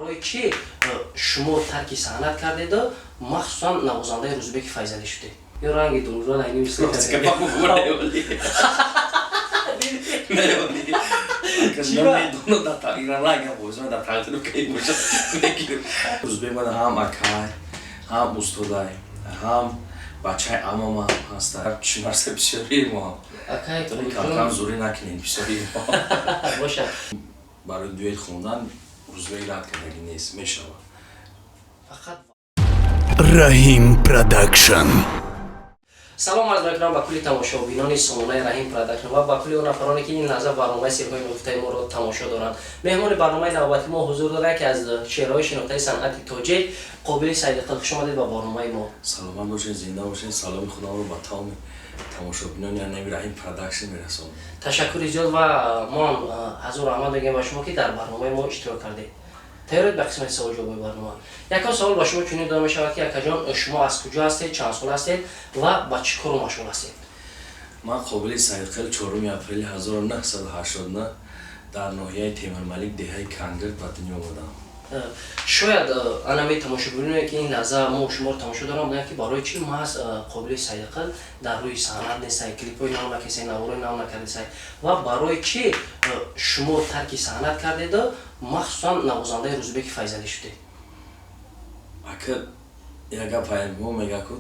Барои чӣ шумо тарки саҳнат кардеду, махсусан навозандаи Рӯзбеки Файзалӣ шудед? Ё ранги думжон айни мисли. Рӯзбек мана ҳам акай, ҳам устодай, ҳам бачаи амама ҳаста. Чӣ нарса, бисёрии мо камкам зурӣ накунем, бисёрии мо. Бошад. Барои дуэт хондан Рӯзбек рад кардагӣ нест, мешавад. Фақат Раҳим Продакшн. Салом арз мекунам ба кулли тамошобинони сомонаи Раҳим Продакшн ва ба кулли он нафароне, ки ин лаҳза барномаи Сирҳои нуфтаи моро тамошо доранд. Меҳмони барномаи навбати мо ҳузур дорад, яке аз чеҳраҳои шинохтаи санъати тоҷик, Қобили Саидиқил. Хуш омадед ба барномаи мо. Саломат бошед, зинда бошед. Саломи худамро ба тамоми тамошобинони анави Раҳим Продакшн мерасонам. Ташаккури зиёд ва мо ҳам ҳазор раҳмат мегӯем ба шумо, ки дар барномаи мо иштирок кардед. Тайёред ба қисмати саволҷавоби барнома? Якум савол ба шумо чунин дода мешавад, ки, акаҷон, шумо аз куҷо ҳастед, чанд сол ҳастед ва ба чӣ кору машғул ҳастед? Ман Қобили Саидқил, 4 апрели 1989 дар ноҳияи Темурмалик, деҳаи Кангирд ба дунё омадам. Шояд анами тамошобиноне, ки ин лаҳза мо шуморо тамошо дорам, гӯянд, ки барои чӣ маҳз Қобили Саидқил дар рӯи саҳнат нестай, клипҳои нав накесай, наворои нав накардесай ва барои чӣ шумо тарки саҳнат кардеду, махсусан навозандаи Рӯзбеки Файзалӣ шудед? Ака, як гапае мо мега ку,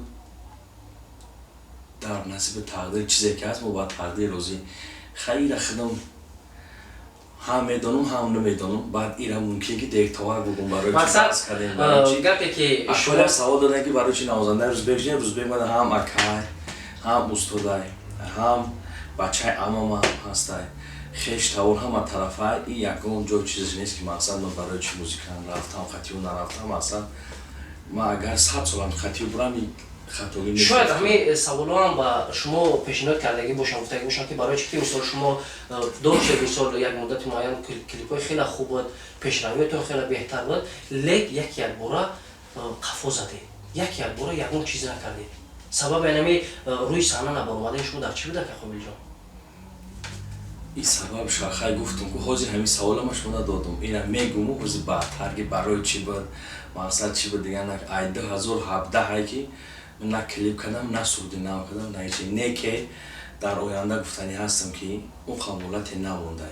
дар насиби тақдир чизе ки ҳаст, мо ба тақдир розӣ. Хайра, худам ҳам медонам, ҳам намедонам. Баъд ира мумкин ки дертовар бугум, барои чӣ кардем, барои чӣ. Гапе ки шумо савол додем, ки барои чӣ навозандаи Рӯзбек шудем. Рӯзбек мана ҳам акай, ҳам устодай, ҳам бачаи амама ҳастай, хеш тавор ҳама тарафай. И ягон ҷо чизе нест, ки мақсад ман барои чӣ музикан рафтам, хатиё нарафтам. Мақсад, ман агар 100 солам хатиё бурам, хатогӣ. Шояд ҳамин саволҳоам ба шумо пешниҳод кардагӣ бошам, гуфтагӣ бошам, ки барои чӣ ки, мисол, шумо доштед, мисол, як муддати муайян клипҳои хеле хуб буд, пешравиётон хеле беҳтар буд, лек як якбора қафо задед, як якбора ягон чиз накардед. Сабаби анами рӯи саҳна набаромадани шумо дар чӣ буда, ка Қобилҷон? Ин сабаб шахай гуфтум ку, ҳозир ҳамин саволама шумо надодум, ина мегуму ҳозир баъдтар, ки барои чӣ буд, мақсад чӣ буд. Дигар ай 2017 ки на клип кардам, на суруди нав кардам, на ҳечи. Не ке дар оянда гуфтанӣ ҳастам, ки он қабулате намонда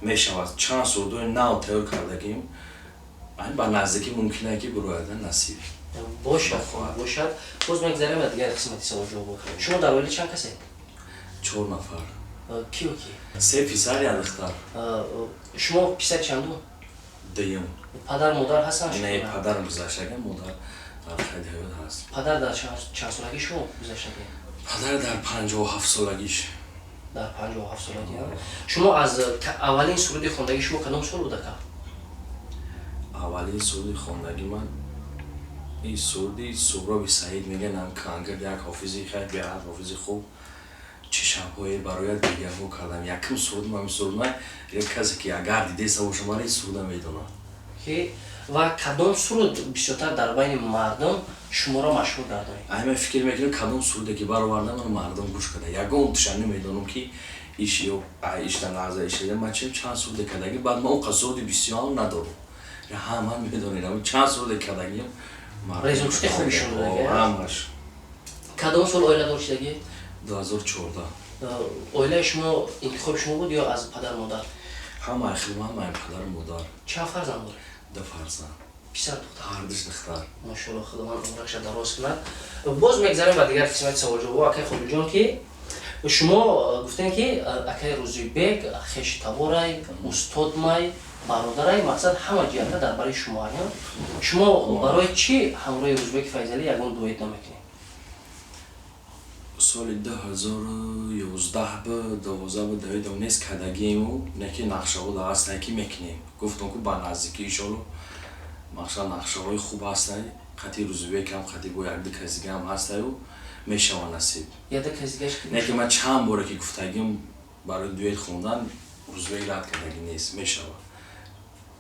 мешавад. Чанд сурудои нав тайёр кардагим, ба наздикӣ мумкин ки бирояда, насиб. Бошад, бошад. Боз мегзарем ба дигар қисмати саволҷавобо. Шумо дар оила чанд касед? Чор нафар. Киё ки? Се писар, як духтар. Шумо писари чандум? Дуюм. Падар, модар ҳастанд? Не, падарам гузаштага, модар дар қайди ҳаёт ҳаст. Падар дар чанд солагӣ шумо гузаштагӣ? Падар дар 57 солагиш. Дар 57 солагӣ. Шумо аз аввалин суруди хондагии шумо кадом сол буда, ка? Аввалин суруди хондагӣ ман ин суруди Суҳроби Саид мегӯянд, Кангирд, як ҳофизи хеле беҳад ҳофизи хуб, «Чӣ шабҳое барояд гиряҳо кардам». Якум суруд ман суруд ман, як касе ки агар дидеса боша, мара ин суруда медонад. Ки ва кадом суруд бисёртар дар байни мардум шуморо машҳур гардонид? Ай, ман фикр мекунам, кадом суруде ки баровардам, ман мардум гӯш карда, ягон туша намедонам, ки иш ё ишта наза ишида. Ман чем чанд суруде кардагӣ, баъд ман он суруди бисёр надорам, ҳама медонед, чанд суруде кардагиам. Результати хуби шумо. Ҳамаш. Кадом сол оиладор шудагӣ? 2014. Оилаи шумо интихоби шумо буд ё аз падар модар? Ҳамаи хидма, ҳамаи падару модар. Чанд фарзанд доред? Ду фарзанд. Писар, духтар? Ҳардуш духтар. Машоалло, Худованд умраша дароз кунад. Боз мегзарем ба дигар қисмати саволҷавобо. Акай Қобилҷон, ки шумо гуфтем, ки акай Рӯзибек хештаборай, устодмай, бародарай, мақсад ҳама ҷиҳата дар барои шумо аян. Шумо барои чӣ ҳамроҳи Рӯзбеки Файзалӣ ягон дуэт намекунед? Соли 2011 бу 12 бу давидам нест кардагиему, не ки нақшаҳо дар ҳастае, ки мекунем. Гуфтам ку, ба наздикӣ, иншолло, мақсад нақшаҳои хуб ҳастае, қати Рӯзибекам, қати бо якду каси дигаам ҳастаю, мешава, насиб. Яда каси дигаш ки? Не ки ман чанд боре ки гуфтагим барои дуэт хондан, Рӯзибек рад кардагӣ нест, мешава.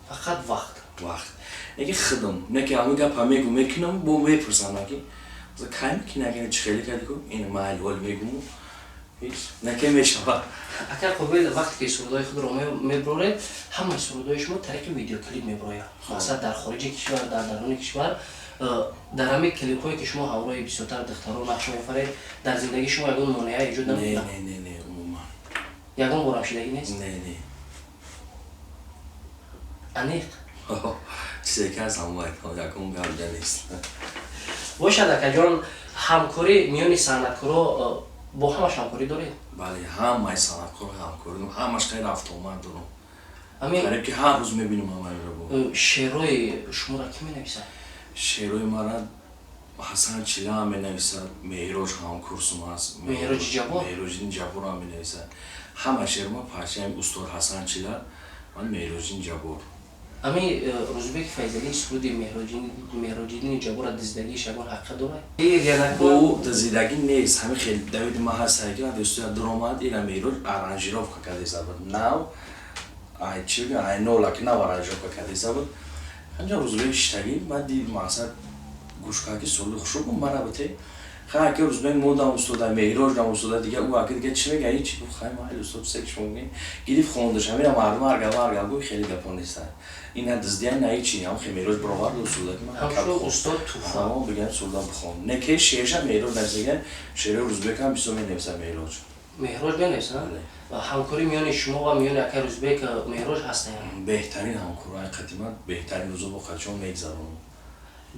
Фақат вақт. Вақт не ки худам не ки ҳамин гапа мегу мекунам, бо мепурсам, ки кай мекунӣ, агар чӣ хеле кардӣ ку, ин майли ҳол мегуму. Ҳеч наке мешавад. Акай Қобил, вақте ки сурудҳои худро мебуроред, ҳамаи сурудҳои шумо тариқи видеоклип мебурояд, масалан, дар хориҷи кишвар, дар даруни кишвар. Дар ҳамин клипҳое, ки шумо ҳамроҳи бисёртар духтаро нақш меофаред, дар зиндагии шумо ягон монеа эҷод Не. намекунад? Не, умуман. Ягон борам шидагӣ нест? Не. Аниқ? Чизе ки ҳаст, ҳамон, ягон гап ҷа нест. Бошад, акаҷон. Ҳамкорӣ миёни санъаткоро, бо ҳамаш ҳамкорӣ доред? Бале, ҳамаи санъаткоро ҳамкорӣ дорам, ҳамаш хеле рафтуомад дорам. Ҳамин. Қариб ки ҳар рӯз мебинам ҳамаиро бо. Шеърҳои шуморо кӣ менависад? Шеърҳои мара Ҳасан Чилаам менависад, Меҳроҷ ҳамкурсум ҳаст. Меҳроҷи Ҷаббор? Меҳроҷиддин Ҷабборам менависад. Ҳама шеърма парчаи устод Ҳасан Чила ман, Меҳроҷиддин Ҷаббор. Ҳамин Рӯзбеки Файзалии суруди Меҳроҷиддини Ҷабборро диздагиаш ягон ҳақиқат дорад? Ӯ дизидагӣ нест, ҳамин хел давиди ман ҳастае, ки вақте студия дуромад, ира Меҳроҷ аранжировка кардеса буд, нав, ай чи бигӯям, ай нола ки нав аранжировка кардеса буд. Ҳамҷа Рӯзбек шиштагӣ, ман дид, мақсад, гӯш кард, ки суруди хушрӯ гум мара бите. Хай, аки Рӯзбек модам устода, Меҳроҷ устода, дига ӯ аки дига чӣ мега, ҳеч гуфт. Хай, майли, устод, чизе ки шумо мегӯед. Гирифт, хондаш. Ҳамина мардум ҳар гап, ҳар гап гӯй, хеле гапо нестанд. Ин на диздия, на ҳечи. Ҳам хе Меҳроҷ баровард устуда, ки ман Ҳамчун устод туҳфа. Ҳамо бигам, суруда бихон. Не ки шеърша Меҳроҷ нависага, шеъри Рӯзбекам бисёр менависад Меҳроҷ. Меҳроҷ менависад? Бале. Ҳамкорӣ миёни шумо ва миёни акай Рӯзбек, Меҳроҷ ҳастаян? Беҳтарин ҳамкорҳои қадима, беҳтарин рӯзо бо қачон мегзаронам.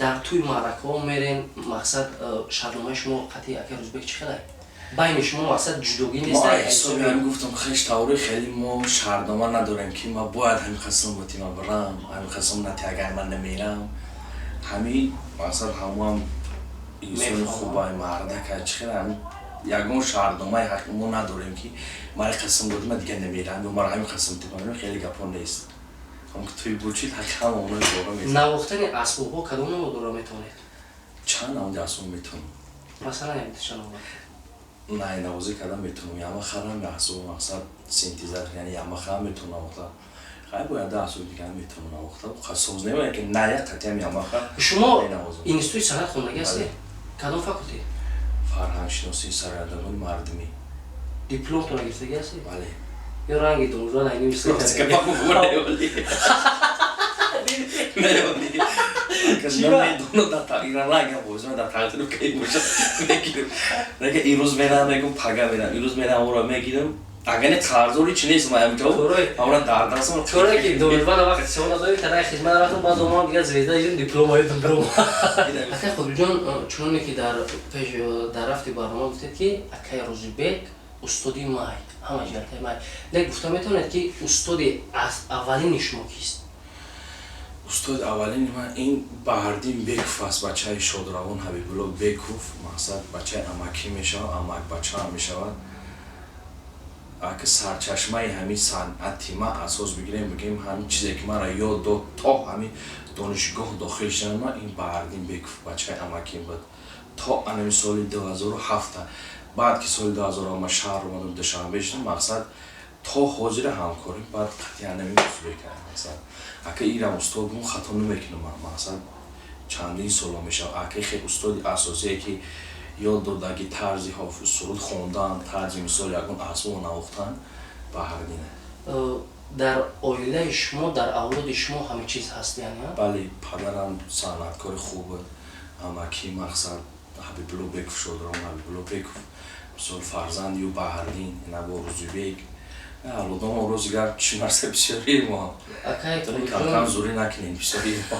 Дар тӯи маъракаҳо мерен, мақсад, шартномаи шумо қатъи акай Рӯзбек чӣ хелай? Байни шумо, мақсад, ҷудогӣ Мо нест? ҳисоби ҳамин гуфтам, хеш таври хеле мо шартнома надорем, ки ма бояд ҳамин қасм бо тима бирам, ҳамин қасм нати, агар ман намерам. Ҳамин, мақсад, ҳамоам инсони Мефаҳмам. хубай, мардака, чӣ хел, ҳамин ягон шартномаи ҳақи мо надорем, ки мара қасм додӣ, ман дигар намерам ё мара ҳамин қасм тима, хеле гапҳо нест. Ҳам ки туи бучид, ҳақи ҳама оно ҷора мезанад. Навохтани асбобҳо кадом намудора метавонед? Чанд намуди асбоб метавонам. Масалан, якдиша навбат. Найнавозӣ кардан метавонам, ямахарам асбоб, мақсад, синтезатор, яъне ямахарам метавонам навохта. Хай, бояд да асбоби дигар метавонам навохта. Соз немояд, ки ная қатъиам ямаха Шумо менавозам. институти санъат хондагӣ ҳастед? Бале. Кадом факултет? Фарҳангшиносии сарояндагони мардумӣ. Дипломтонро гирифтагӣ ҳастед? Бале. Ё ранги донишгоҳ айни? Рости гапа, неоли. Неоли. Намедонам, дар тағйира рангам бозма, дар тағйиру кай бошад, мегирам. Нега имрӯз мерам, мегум, пага мерам. Имрӯз мерам, ӯро мегирам. Агар не, қарздори чи нест, ман ҳамҷо. Тӯрой. Ҳамра дар дастам. Чора ки донишгоҳ вақти савол надорӣ, тадаи хизмат рафтам, баъд омадам, дигар звезда идим, диплом оидам, бром. Акай Қобилҷон, чуноне ки дар пеш, дар рафти барнома гуфтед, ки акай Рӯзибек устоди май, ҳама ҷиҳатаи май. Лек гуфта метавонед, ки устоди аввалини шумо кист? Устоди аввалини ман ин Баҳрдин Беков аст, бачаи шодравон Ҳабибулло Беков, мақсад, бачаи амакӣ мешавад, амак бачаам мешавад. Аки сарчашмаи ҳамин санъати ман, асос бигирем, бигем, ҳамин чизе ки маро ёд дод, то ҳамин донишгоҳ дохил шудан ман, ин Баҳрдин Беков, бачаи амаким буд, то анами соли 2007. Баъд ки соли 2000 ман шаҳр омадам, Душанбе шудам, мақсад, то ҳозира ҳамкорӣ, баъд қатъиян намин Узбек, мақсад, ака ирам устод гум, хато намекунам. Мақсад, чандин соло мешавад, ака хел устоди асосие, ки ёд додаги тарзи суруд хондан, тарзи, мисол, ягон асбоб навохтан, Баҳрдина. Дар оилаи шумо, дар авлоди шумо ҳамин чиз ҳаст, яъне? Бале, падарам санъаткори хуб буд, амакӣ, мақсад, Ҳабибулло Беков, шодрон Ҳабибулло Беков, мисол, фарзанди ю Баҳрдин, набо Рӯзибек, авлодомо. Рӯзи гап, чӣ нарса, бисёри мо камкам зурӣ накунем, бисёри мо.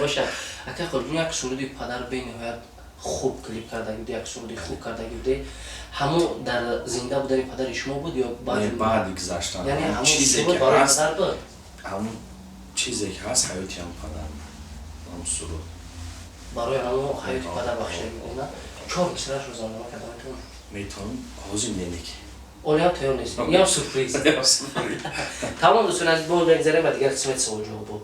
Бошад, акай Қобилҷон, як суруди падар бениҳоят хуб клип кардаги буде, як суруди хуб кардаги буде. Ҳамон дар зинда будани падари шумо буд ё баъди гузаштан? Яъне ҳамон суруд барои падар буд? Ҳамон чизе ки ҳаст, ҳаёти ҳам падар, ҳамон суруд. Барои ҳамон ҳаёти падар бахшида буд. Чор мисрашро замона карда метавонед? Метавонам, ҳозир неник. Олиам тайёр нест, ям сюрприз. Тамом, дӯстони азиз, бо мегзарем ба дигар қисмати саволҷавобо.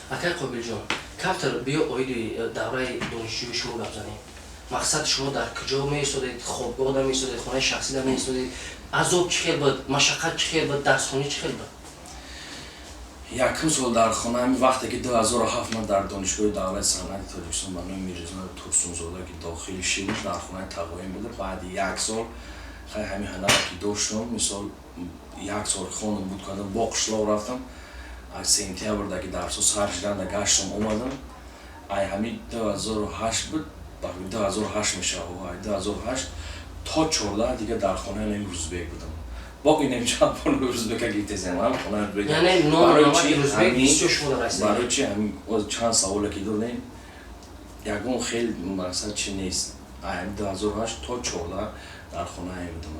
Акай Қобилҷон, камтар биё оиди давраи донишҷӯи шумо гап занем. Мақсад, шумо дар куҷо меистодед? Хобгоҳда меистодед, хонаи шахсида меистодед? Азоб чӣ хел буд, машаққат чӣ хел буд, дарсхонӣ чӣ хел буд? Якум сол дар хона, ҳамин вақте ки 2007 ман дар Донишгоҳи давлати санъати Тоҷикистон ба номи Мирзо Турсунзода ки дохил шидам, дар хонаи тағоим буда. Баъди як сол Хай, ҳамин ҳанара ки доштам, мисол, як сол хондам, буд кардам, бо қишлоқ рафтам. Аз сентябрда ки дарсҳо сар шуданда, гаштам, омадам. Ай ҳамин 2008 буд, 2008 мешавад, 2008 то 14 дига дар хонаи нами Рӯзбек будам. Бо инем чанд бор Рӯзбека гирифтесем, ҳам хонаи Рӯзбек. Яъне номи Рӯзбек бисёр шумо расид. Барои чи ҳамин чанд саволе ки додем, ягон хел мақсад чи нест. Ай 2008 то 14 дар хонаи будам.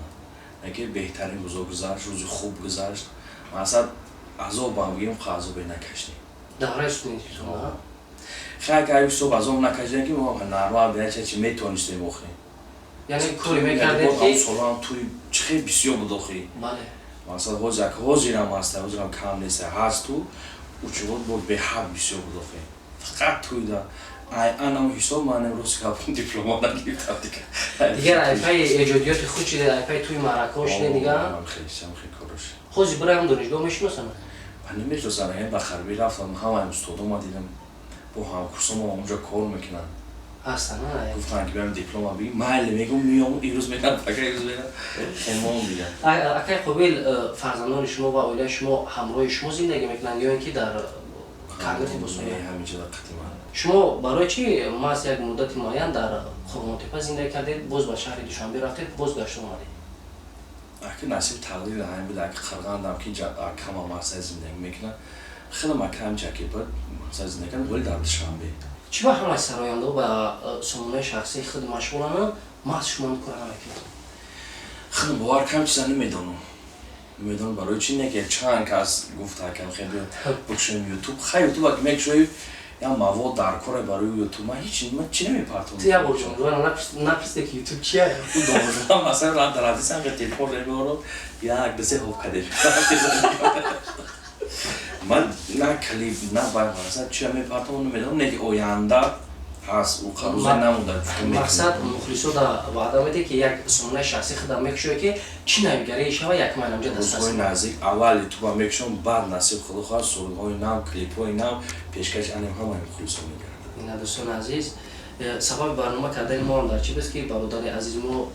Яке беҳтарин рӯзо гузашт, рӯзи хуб гузашт. Мақсад, азобам бигем, азобе накашидем. Давраи студентитон? Хай, ка ҳисоб азоб накашидем, ки мо нормал бина чи метонистем охи. Яъне кори мекардед ки Солам туи чӣ хел бисёр буд охи. Мақсад, ҳозир ҳозирам ҳаст, ҳозирам кам нест, ҳаст ту учевод бо беҳад бисёр буд охи. Фақат туйда ай анам ҳисоб ман имрӯз диплома нагирифтам дигар. Дигар айпаи эҷодиёти худ шида, айпаи туи маъракаҳо шида дигар. Хел корош. Ҳозир бираям, донишгоҳ мешиносам? Ман намешиносам. Ба харбӣ рафтам, ҳамаи устодома дидам, бо ҳамкурсома онҷо кор мекунанд. Ҳастан? Гуфтанд, ки биям, диплома бигир. Майли, мегум, миём, ирӯз мерам, пака ирӯз мерам, хелмон дигар. Акай Қобил, фарзандони шумо ва оилаи шумо ҳамроҳи шумо зиндагӣ мекунанд ё ин ки дар Каргати Бостонӣ? Ҳаминҷо қатима. Шумо барои чӣ маҳз як муддати муайян дар Қурғонтепа зиндагӣ кардед, боз ба шаҳри Душанбе рафтед, боз гашта омадед? Аки, насиб тақдир ҳамин буд. Аки Қирғандам ки кама мақсад зиндагӣ мекунад, хеле макам чаки буд, мақсад зиндагӣ кардам, вале дар Душанбе. Чӣ ба ҳамаи сарояндаҳо ба сомонаи шахсии худ машғуланд, маҳз шумо ин кора намекунед? Хеле бовар кам чиза намедонам, намедонам барои чи. Не ки чанд кас гуфта, акам хеле бикушоем Ютуб. Хай, Ютуб аки мекушои, я мавод дар коре барои Ютуб. Ман ҳеч, ман чи намепартом. Ту як бор ҷонвара напурсиде, ки Ютуб чия? Масалан, дар ҳадисам телефон меорам, як ду се ҳоф каде. Ман на клип, на бай, масалан, чия мепартом, намедонам. Не ки оянда ҳаст, ӯ қаруза намуда. Мақсад, мухлисода ваъда медиҳ, ки як сомонаи шахсӣ худам мекушоя, ки чӣ навигарие шава, як майламҷа дастрас. Рӯзҳои наздик аввал Ютуба мекушам, баъд, насиб Худо хоҳад, сурудҳои нав, клипҳои нав пешкаши анем ҳамаи мухлисо мегардад. Ина, дӯстони азиз, сабаби барнома кардани мо ҳам дар чӣ буд, ки бародари азизи мо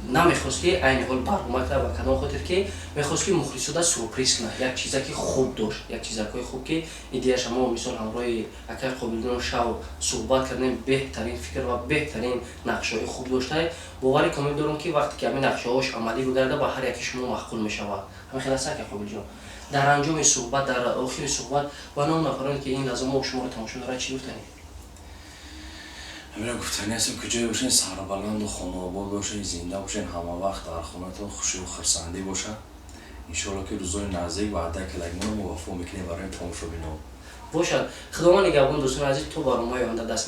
намехост, ки айни ҳол барнома кунад. Ба кадом хотир? Ки мехост, ки мухлисода сюрприз кунад, як чиза ки хуб дошт, як чизакҳои хуб, ки идеяша мо, мисол, ҳамроҳи акай Қобилҷон шав суҳбат кардем. Беҳтарин фикр ва беҳтарин нақшаҳои хуб доштае. Боварӣ комил дорам, ки вақте ки ҳамин нақшаҳош амалӣ бигарда, ба ҳар яки шумо маъқул мешавад. Ҳамин хел аст, акай Қобилҷон? Дар анҷоми суҳбат, дар охири суҳбат, ба ном нафароне, ки ин лаҳза мо шуморо тамошо дорад, чӣ гуфтанед? Ҳамина гуфтанӣ ҳастем: куҷое бошед, сарбаланду хонаобод бошед, зинда бошед, ҳама вақт дар хонатон хушию хурсандӣ бошад. Иншоалло, ки рӯзои наздик ваъда калагмоно мо вафо мекунем барои тамошобинон. Бошад, Худованд нигаҳбон, дӯстони азиз, то барномаи оянда дастгир.